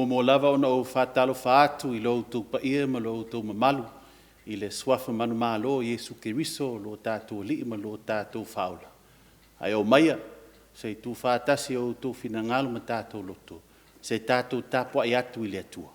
Muamua lava ona ou faatalofa atu i lo outou paia ma lo outou mamalu i le suafa manumalo o Iesu Keriso o lo tatou Alii ma lo tatou Faaola, ae omaia se i tuufaatasi outou finagalo ma tatou loto se i tatou tapuai atu i le Atua.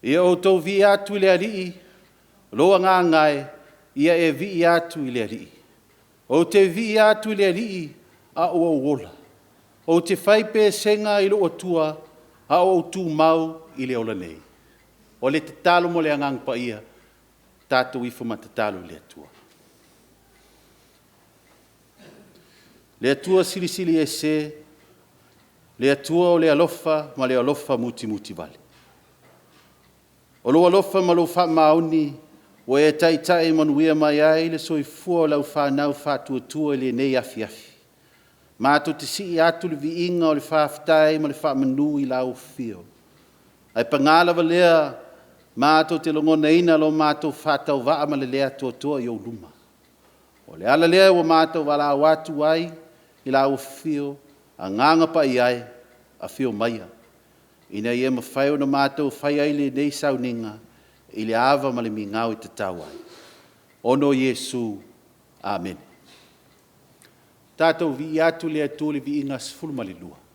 Ia outou viia atu i le Alii, lou agaga e, ia e viia atu i le Alii. Ou te viia atu i le Alii a o ou ola, ou te fai pesega i lou Atua a o ou tumau i le ola nei. O le tatalo mo le Agaga Paia, tatou ifo ma tatalo i le Atua. Le Atua Silisili Ese, le Atua o le alofa ma le alofa mutimutivale, o lou alofa ma lou faamaoni ua e taitai manuia mai ai le soifua o lau fanau faatuatua i lenei afiafi. Matou te sii atu le viiga o le faafetai ma le faamanu i lau afio, ae paga lava lea, matou te lagonaina lo matou faatauvaa ma le le atoatoa i ou luma. O le ala lea ua matou valaau atu ai i lau Afio, Agaga Paia e, afio maia ina ia mafai ona matou faia lenei sauniga i le ava ma le migao e tatau ai, ona o Iesu. Amene. Tatou viia atu le Atua i le viiga 12.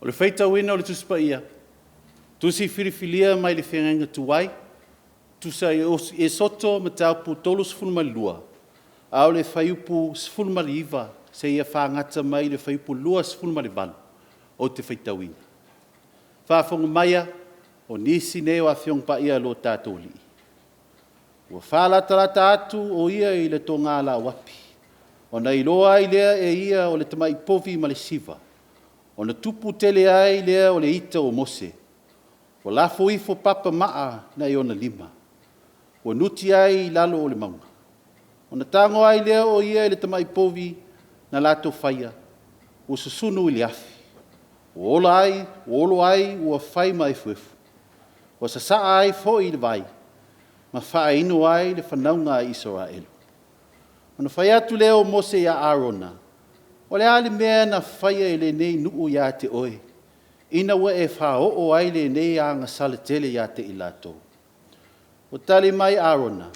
O le faitauina o le Tusi Paia, Tusi Filifilia mai le Feagaiga Tuai, tusa ai o Esoto Mataupu 32, a o le fuaiupu 19 seia fagata mai i le fuaiupu 28 ou te faitauina. Faafofoga maia, o nisi nei o Afioga Paia a lo tatou Alii. Ua faalatalata atu o Ia i le togalauapi, ona iloa ai lea e ia o le tamai povi ma le siva, ona tupu tele ai lea o le ita o Mose, ua lafo ifo papamaa nai ona lima, ua nuti ai i lalo o le mauga. Ona tago ai lea o ia i le tamai povi na latou faia, ua susunu i le afi, ua olo ai ua fai ma efuefu, ua sasaa ai foi le vai ma faainu ai le fanauga a Isaraelu. Ona fai atu lea o Mose ia Arona, “O le a le mea na faia e lenei nuu ia te oe, ina ua e faaoo ai lenei agasala tele ia te i latou?” Ua tali mai Arona,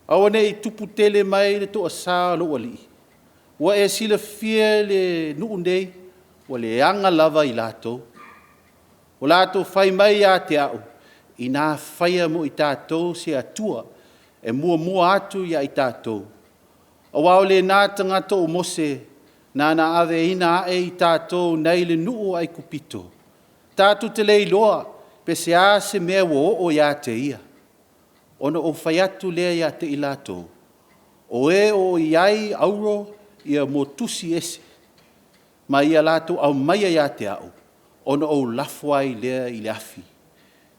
“Aua ne i tupu tele mai le toasa o lou alii, ua e silafia le nuu nei, ua leaga lava i latou. Ua latou fai mai ia te au, ‘Ina faia mo i tatou se atua e muamua atu ia i tatou, aua o lena tagata o Mose nana aveina ae i tatou mai le nuu o Aikupito, tatou te le iloa pe a se mea ua oo ia te ia.’ Ona ou fai atu lea ia te i latou, ‘O e o i ai auro mo tusi ese, ma ia latou aumaia ia te au, ona ou lafo ai lea i le afi,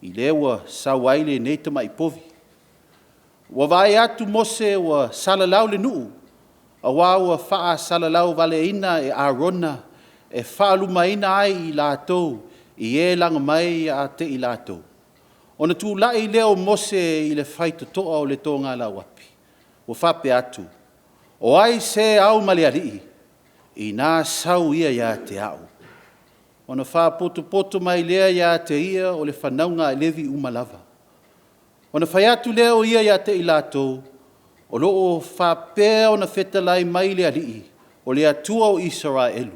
lea ua sau ai lenei tamai povi.’ Ua vaai atu Mose ua salalau le nuu, aua ua faasalalau-valeina e Arona e faalumaina ai i latou i e laga mai ia te i latou. Ona tulai lea o Mose i le faitotoa o le togalauapi, ua faapea atu, ‘O ai se au ma le alii? Ina sau ia ia te au.’ Ona faapotopoto mai lea ia te ia o le fanauga a Levi uma lava. Ona fai atu lea o ia ia te i latou, ‘O lo o faapea ona fetalai mai le Alii, o le Atua o Isaraelu,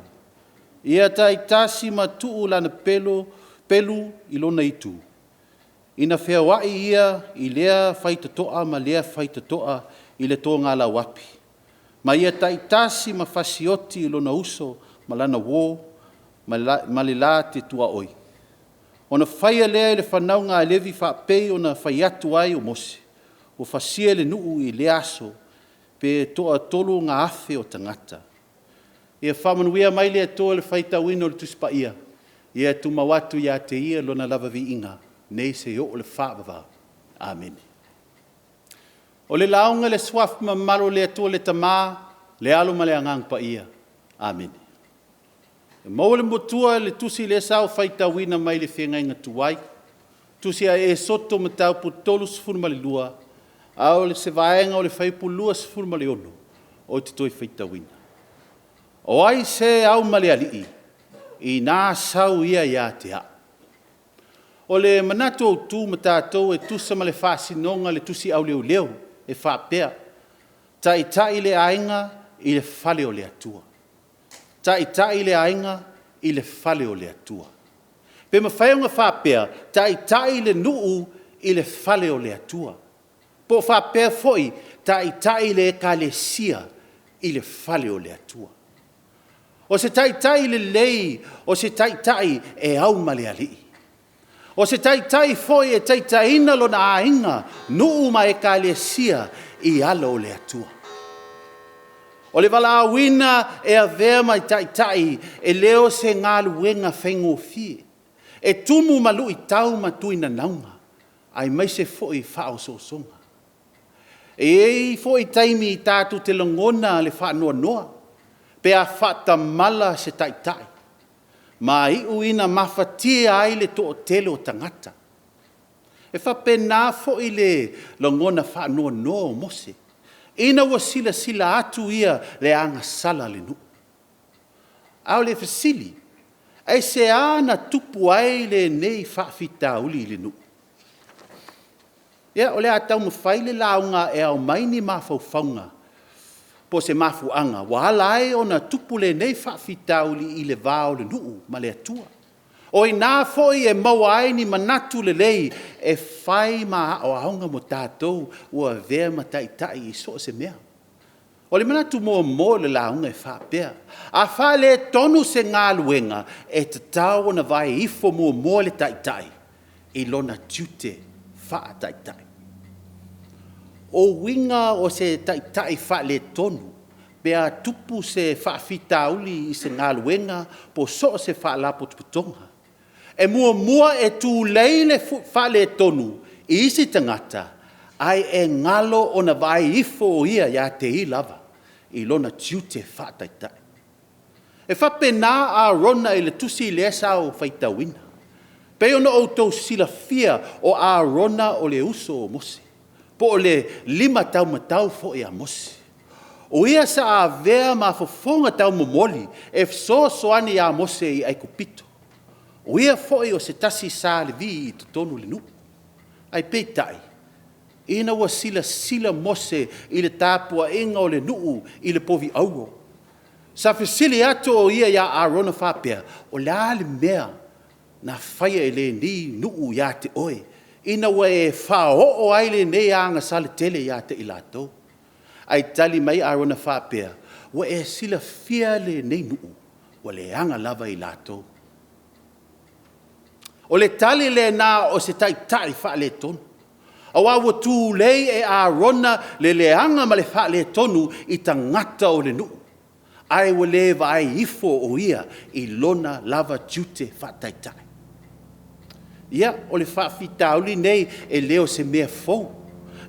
ia taitasi ma tuu lana pelu i lona itu, ina feoai ia i lea faitotoa ma lea faitotoa i le togalauapi, ma ia taitasi ma fasioti lona uso ma lana uo ma le la te tuaoi.” Ona faia lea e le fanauga a Levi faapei ona fai atu ai o Mose. Ua fasia e le nuu i lea aso pe toatolu gaafe o tagata. Ia faamanuia mai le Atua i le faitauina o le Tusi Paia, ia tumau atu ia te Ia Lona lava viiga nei seia oo i le faavavau. Amene. O le lauga i le Suafa mamalu o le Atua le Tama, le Alo ma le Agaga Paia. Amene. E maua le matua i le tusi lea sa ou faitauina mai le Feagaiga Tuai, Tusi a Esoto Mataupu 32, a o se vaega o le fuaiupu 26 ou te toe faitauina. O ai se au ma le alii, ina sau ia ia te au. O le manatu autu ma tatou e tusa ma le faasinoga o le tusi auleu e faapea, taitai le aiga i le fale o le Atua. Taitai le aiga i le fale o le Atua. Pe mafai ona faapea, taitai le nuu i le fale o le Atua. Po o faapea foi, taitai le ekalesia i le fale o le Atua. O se taitai lelei, o se taitai e au ma le Alii. O se taitai foi e taitaiina lona aiga, nuu ma ekalesia i ala o le Atua. O le valaauina e avea ma taitai, e le o se galuega faigofie. E tumu ma luitau ma tuinanauga aemaise foi faaosoosoga. E i ai foi taimi tatou te lagona le faanoanoa pe a faatamala se taitai ma iu ina mafatia ai le toatele o tagata. E faapena foi le lagona faanoanoa o Mose. ina ua silasila atu ia i le agasala a le nuu. A o le fesili, aisea na tupu ai lenei faafitauli i le nuu? Ia, o le a taumafai le lauga e aumai ni mafaufauga po o se mafuaaga ua ala ai ona tupu lenei faafitauli i le va o le nuu ma le Atua. O i ina foi e maua ai ni manatu lelei e fai ma aoaoga mo tatou ua avea ma taitai i so o se mea. O le manatu muamua o le lauga e faapea; a faaletonu se galuega, e tatau ona vaai ifo muamua le Taitai i lona tiute faa-Taitai. O uiga o se Taitai faaletonu pe a tupu se faafitauli i se galuega po o so o se faalapotopotoga, e muamua e tulei le faaletonu i isi tagata, ae e galo ona vaai ifo o ia ia te ia lava i lona tiute faa-Taitai. E faapena Arona i le tusi lea sa ou faitauina. E pei ona outou silafia, o Arona o le uso o Mose, po o le lima taumatau foi a Mose. O ia sa avea ma fofoga taumomoli e fesoasoani ia Mose i Aikupito. O ia foi o se tasi sa Levi i totonu o le nuu. Ae peitai, ina ua silasila Mose i le tapuaiga o le nuu i le povi auro, sa fesili atu o ia ia Arona faapea, o le a le mea na faia e lenei nuu ia te oe ina ua e faaoo ai lenei agasala tele ia te i latou? Ae tali mai Arona e faapea, ua e silafia lenei nuu, ua leaga lava i latou. O le tali lena o se taitai faaletonu, aua ua tulei e Arona le leaga ma le faaletonu i tagata o le nuu, ae ua le vaai ifo o ia i lona lava tiute faa-taitai. Ia, o le faafitauli lenei, e le o se mea fou.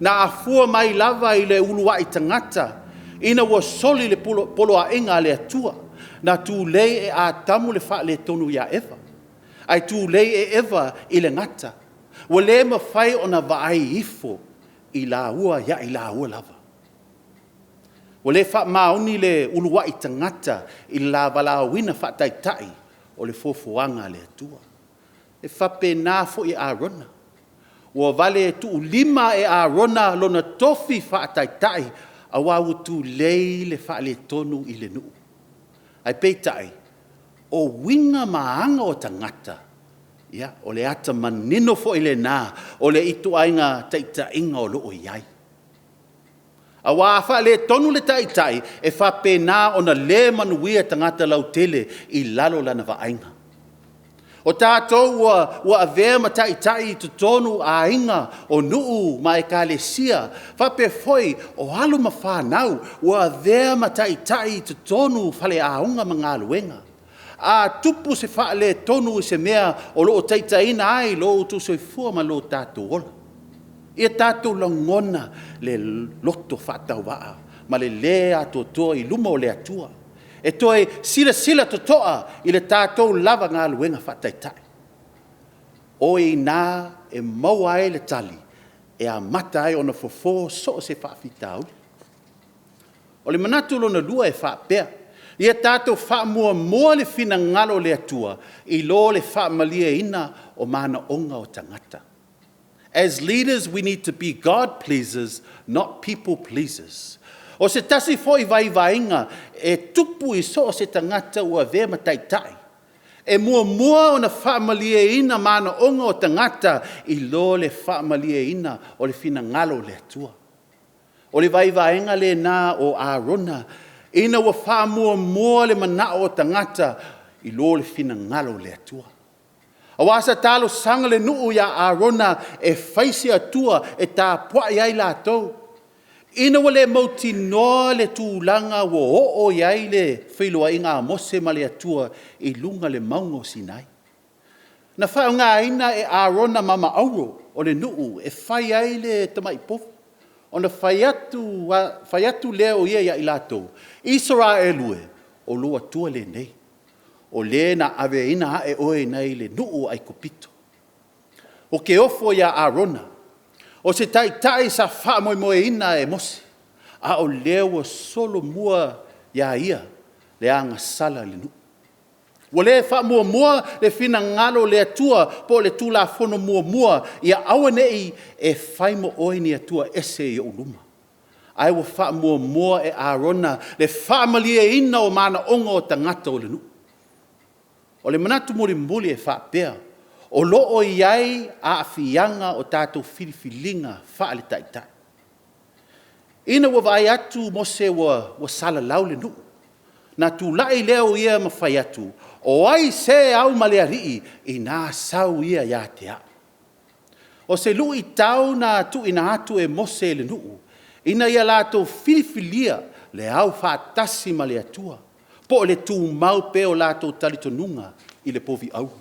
Na afua mai lava i le uluai tagata ina ua soli le poloaiga a le Atua, na tulei e Atamu le faaletonu ia Eva, ae tulei e Eva i le gata. Ua le mafai ona vaai ifo i laua ia i laua lava. Ua le faamaoni le uluai tagata i le la valaauina faa-Taitai o le foafoaga a le Atua. E faapena foi Arona, ua vale tuulima e Arona lona tofi faa-Taitai aua ua tulei le faaletonu i le nuu. Ae peitai, o uiga ma aga o tagata, ia, o le ata manino foi lena o le ituaiga taitaiga o lo o i ai. Aua a faaletonu le taitai, e faapena ona le manuia tagata lautele i lalo o lana vaaiga. O tatou ua avea ma taitai i totonu o aiga, o nuu ma ekalesia, faapea foi o alo ma fanau ua avea ma taitai i totonu o faleaoga ma galuega. A tupu se faaletonu i se mea o lo o taitaiina ai lo outou soifua ma lo tatou ola, ia tatou lagona le loto faatauvaa ma le le atoatoa i luma o le Atua e toe silasila totoa i le tatou lava galuega faataitai. O i ina e maua ai le tali e amata ai ona fofo so o se faafitauli. O le manatu lona lua e faapea, ia tatou faamuamua le finagalo o le Atua i lo le faamalieina o manaoga o tagata. As leaders we need to be God pleasers, not people pleasers. O se tasi foi vaivaiga e tupu i so o se tagata ua avea ma taitai, e muamua ona faamalieina manaoga o tagata i lo le faamalieina o le finagalo o le Atua. O le vaivaiga lena o Arona ina ua faamuamua le manao o tagata i lo le finagalo o le Atua. Aua sa talosaga le nuu ia Arona e fai se atua e tapuai ai latou, ina ua le mautinoa le tulaga ua oo i ai le feiloaiga a Mose ma le Atua i luga o le mauga o Sinai. Na faaaogaina e Arona mama auro o le nuu e fai ai le tamai povi, ona fai atu lea o ia ia i latou, Isaraelu e, o lou Atua lenei, o Le na aveina ae oe mai le nuu o Aikupito. Ou te ofo ia Arona, o se taitai sa faamoemoeina e Mose. A o lea ua solomua ia ia le agasala i le nuu. Ua le faamuamua le finagalo o le Atua po o le Tulafono muamua, ia aua ne i e fai mo oe ni atua ese i ou luma. Ae ua faamuamua e Arona le faamalieina o manaoga o tagata o le nuu. O le manatu mulimuli e faapea, o lo o i ai aafiaga o tatou filifiliga faale-Taitai. Ina ua vaai atu Mose ua salalau le nuu, ona tulai lea o ia ma fai atu, o ai se au ma le alii ina sau ia ia te au? O se luitau na tuuina atu e Mose i le nuu ina ia latou filifilia le aufaatasi ma le Atua, po o le tumau pea o latou talitonuga i le povi auro.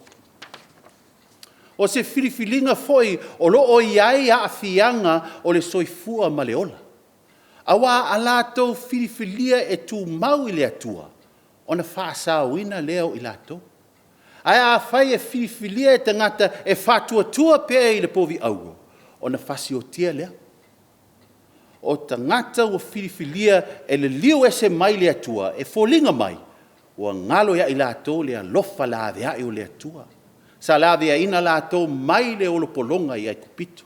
O se filifiliga foi o lo o i ai aafiaga o le soifua ma le ola. Aua a latou filifilia e tumau i le Atua, ona faasaoina lea o i latou. Ae afai e filifilia e tagata e faatuatua pea i le povi auro, ona fasiotia lea. O tagata ua filifilia e liliu ese mai le Atua, e foliga mai ua galo ia i latou le alofa laveai o le Atua, sa laveaiina latou mai le olopologa i Aikupito.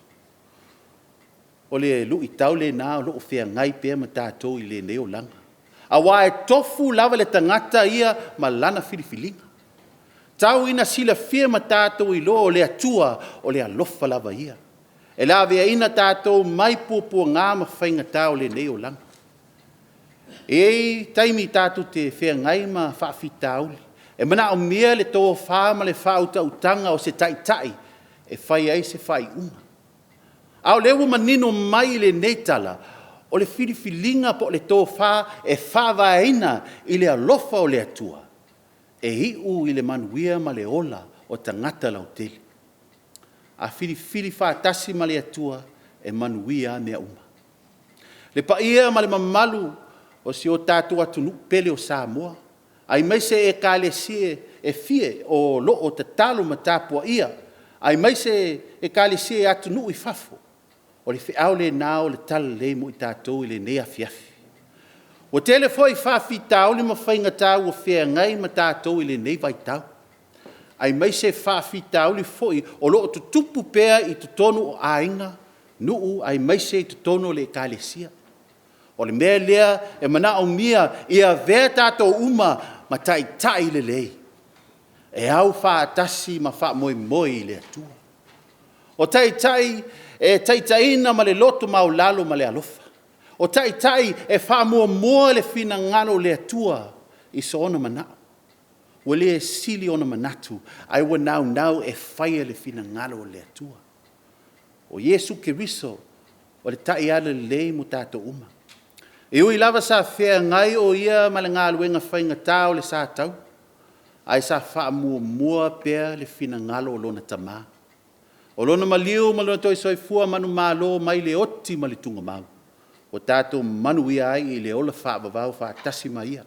O le luitau lena o lo o feagai pea ma tatou i lenei olaga, aua e tofu lava le tagata ia ma lana filifiliga. Tau ina silafia ma tatou iloa o le Atua o le alofa lava Ia, e laveaiina tatou mai puapuaga ma faigata o lenei olaga. E i ai taimi tatou te feagai ma faafitauli, e manaomia le tofa ma le faautautaga o se taitai e fai ai se faaiuga. A o lea ua manino mai i lenei tala, o le filifiliga po o le tofa e faavaeina i le alofa o le Atua, e iu i le manuia ma le ola o tagata lautele. A filifili faatasi ma le Atua, e manuia lava mea uma. Le paia ma le mamalu o si o tatou atunuu pele o Samoa, aemaise Ekalesia e fia o lo o tatalo ma tapuaia, aemaise Ekalesia i atunuu i fafo, o le feau lena o le talalelei mo i tatou i lenei afiafi. Ua tele foi faafitauli ma faigata ua feagai ma tatou i lenei vaitau, aemaise faafitauli foi o lo o tutupu pea i totonu o aiga, nuu aemaise i totonu o le Ekalesia. O le mea lea e manaomia ia avea tatou uma ma taitai lelei, e aufaatasi ma faamoemoe i le Atua. O taitai e taitaiina ma le loto maualalo ma le alofa. O taitai e faamuamua le finagalo o le Atua i soona manao, ua le sili ona manatu ae ua naunau e faia le finagalo o le Atua. O Iesu Keriso o le taiala lelei mo tatou uma. E ui lava sa feagai o Ia ma le galuega faigata o le sa tau, ae sa faamuamua pea le finagalo o Lona Tama. O Lona maliu ma Lona toe soifua manumalo mai le oti ma le tuugamau, ua tatou manuia ai i le ola faavavau faatasi ma Ia,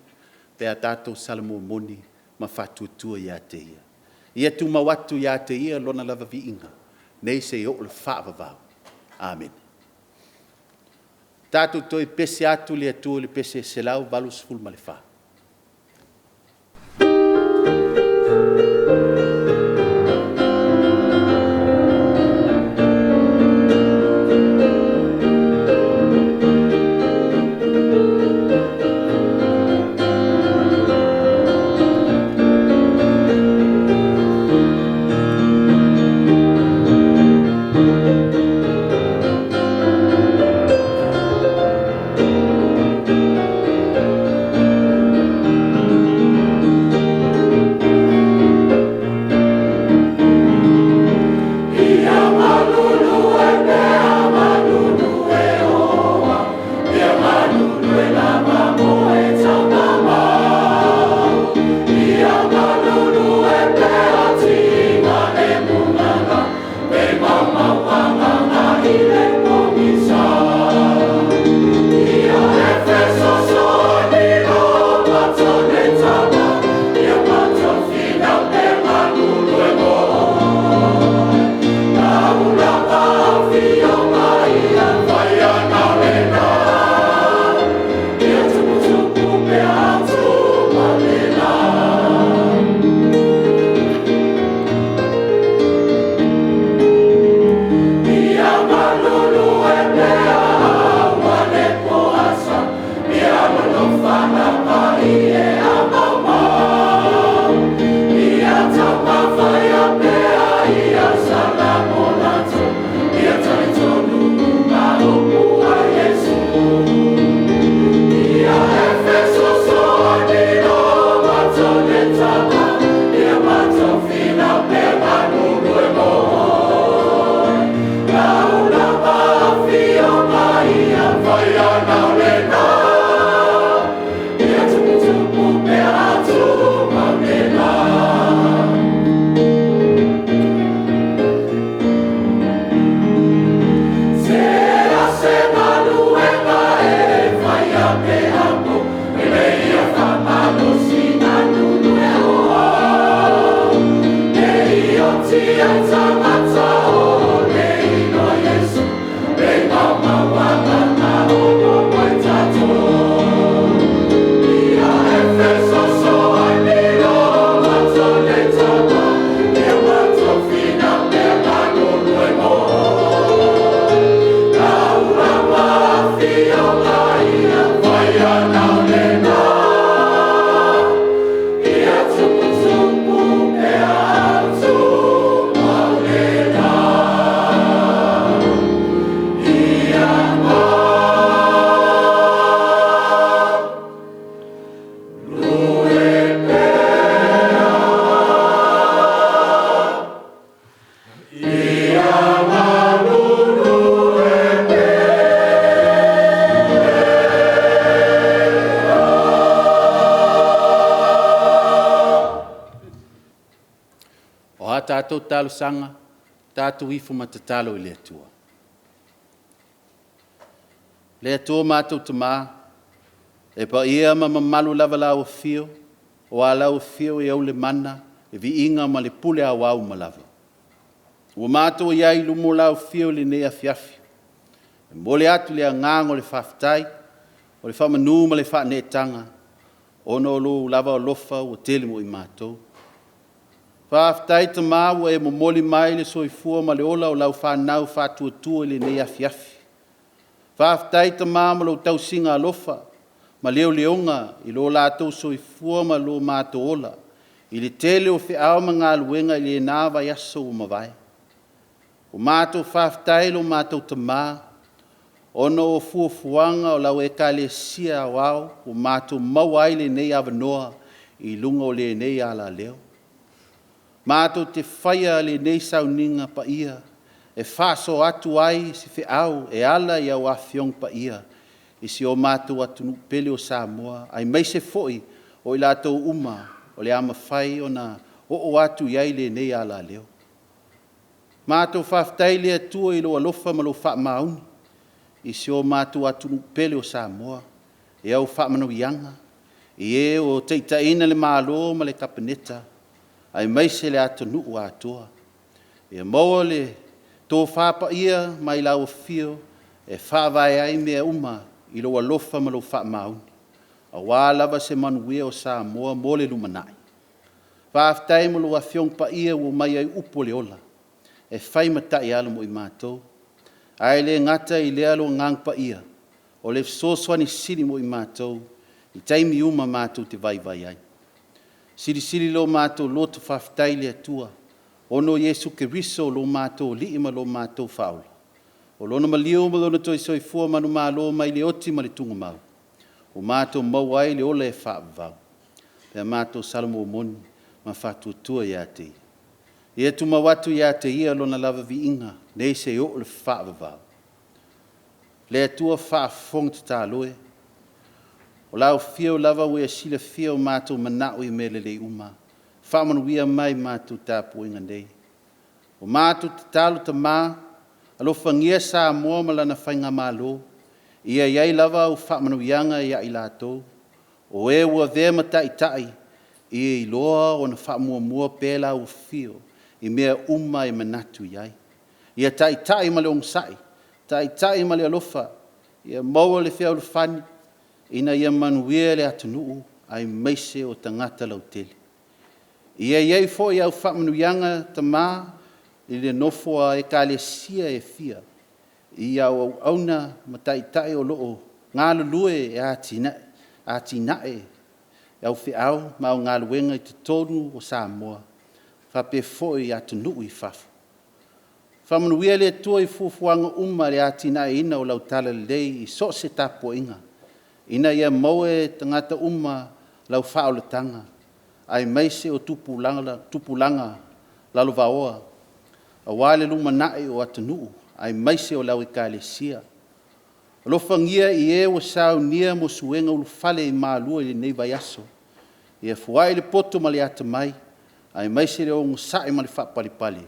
pe a tatou salamo moni ma faatuatua ia te Ia. Ia tumau atu ia te Ia Lona lava viiga nei seia oo i le faavavau. Amene. Tatou toe pese atu i le Atua i le pese 184. O a tatou talosaga, tatou ifo ma tatalo i le Atua. Le Atua matou Tama, e paia ma mamalu lava lau Afio, aua o lau Afio e ou le mana, le viiga ma le pule aoao uma lava. Ua matou i ai i luma o lau Afio i lenei afiafi, e momoli atu le agaga o le faafetai, o le faamanu ma le faaneetaga ona o lou lava alofa ua tele mo i matou. Faafetai Tama ua e momoli mai le soifua ma le ola o lau fanau faatuatua i lenei afiafi. Faafetai Tama mo lou tausiga alofa ma leoleoga i lo latou soifua ma lo matou ola i le tele o feau ma galuega i lena vaiaso ua mavae. Ua matou faafetai i lo matou Tama ona o fuafuaga o lau Ekalesia Aoao ua matou maua ai lenei avanoa i luga o lenei alaleo. Matou te faia lenei sauniga paia e faasoa atu ai se feau e ala i au Afioga Paia i si o matou atunuu pele o Samoa, aemaise foi o i latou uma o le a mafai ona oo atu i ai lenei alaleo. Matou faafetai i le Atua i lou alofa ma lou faamaoni i si o matou atunuu pele o Samoa i au faamanuiaga i e o taitaiina le Malo ma le Kapeneta, aemaise le atunuu atoa. Ia maua le tofa paia mai lau Afio e faavae ai mea uma i lou alofa ma lou faamaoni, aua lava se manuia o Samoa mo le lumanai. Faafetai mo lau Afioga Paia ua aumai ai upu o le ola e fai ma taiala mo i matou. Ae le gata i lea lou Agaga Paia, o le fesoasoani sili mo i matou i taimi uma matou te vaivai ai. Silisili lo matou loto faafetai i le Atua ona o Iesu Keriso o lo matou Alii ma lo matou Faaola, o Lona maliu ma Lona toe soifua manumalo mai le oti ma le tulimau, ua matou maua ai le ola e faavavau, pe a matou salomomoni ma faatuatua ia te Ia. Ia tumau atu ia te Ia Lona lava viiga nei seia oo i le faavavau. Le Atua faafofoga tatalo e, o lau Afio lava ua e silafia o matou manao i mea lelei uma, faamanuia mai i la matou tapuaiga nei. O matou tatalo Tama, alofagia Samoa ma lana Faigamalo, ia i ai lava au faamanuiaga ia i latou, o e ua avea ma taitai, ia iloa ona faamuamua pea lau Afio i mea uma e manatu i ai. Ia taitai ma le onosai, taitai ma le alofa, ia maua le fealofani ina ia manuia le atunuu aemaise o tagata lautele. Ia i ai foi au faamanuiaga Tama i le nofo a Ekalesia e fia i au auauna ma taitai o lo o galulue e atinae au feau ma au galuega i totonu o Samoa faapea foi i atunuu i fafo. Faamanuia le Atua i fuafuaga uma i le atinaeina o lau Talalelei i so o se tapuaiga, ina ia maua e tagata uma lau faaolataga, aemaise o tupulaga lalovaoa, aua le lumanai o atunuu aemaise o lau Ekalesia. Alofagia e ua saunia mo suega ulufale i malua i lenei vaiaso, ia foai le poto ma le atamai, aemaise le onosai ma le faapalepale,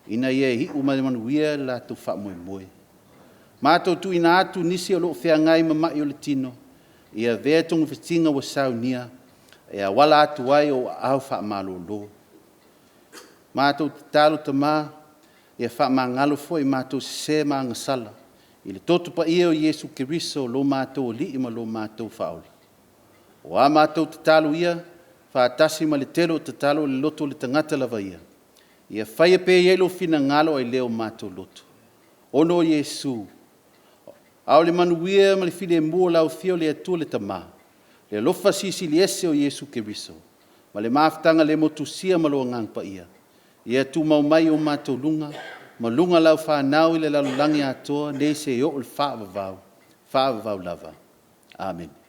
ina ia iu ma le manuia le latou faamoemoe. Matou tuuina atu nisi o lo o feagai ma mai o le tino, ia avea togafitiga ua saunia e auala atu ai ou aao faamalolo. Matou tatalo Tama, ia faamagalo foi matou sese ma agasala i le toto paia o Iesu Keriso o lo matou Alii ma lo matou Faaola. O a matou tatalo ia faatasi ma le tele o tatalo a le loto o le tagata lava ia, ia faia pea i ai lou finagalo ae le o matou loto, ona o Iesu. A o le manuia ma le filemu o le alofia o le Atua le Tama, le alofa silisili ese o Iesu Keriso ma le mafutaga le motusia ma Lona Agaga Paia, ia tumau mai i o matou luga ma luga o lau fanau i le lalolagi atoa, nei seia oo i le faavavau, faavavau lava. Amene.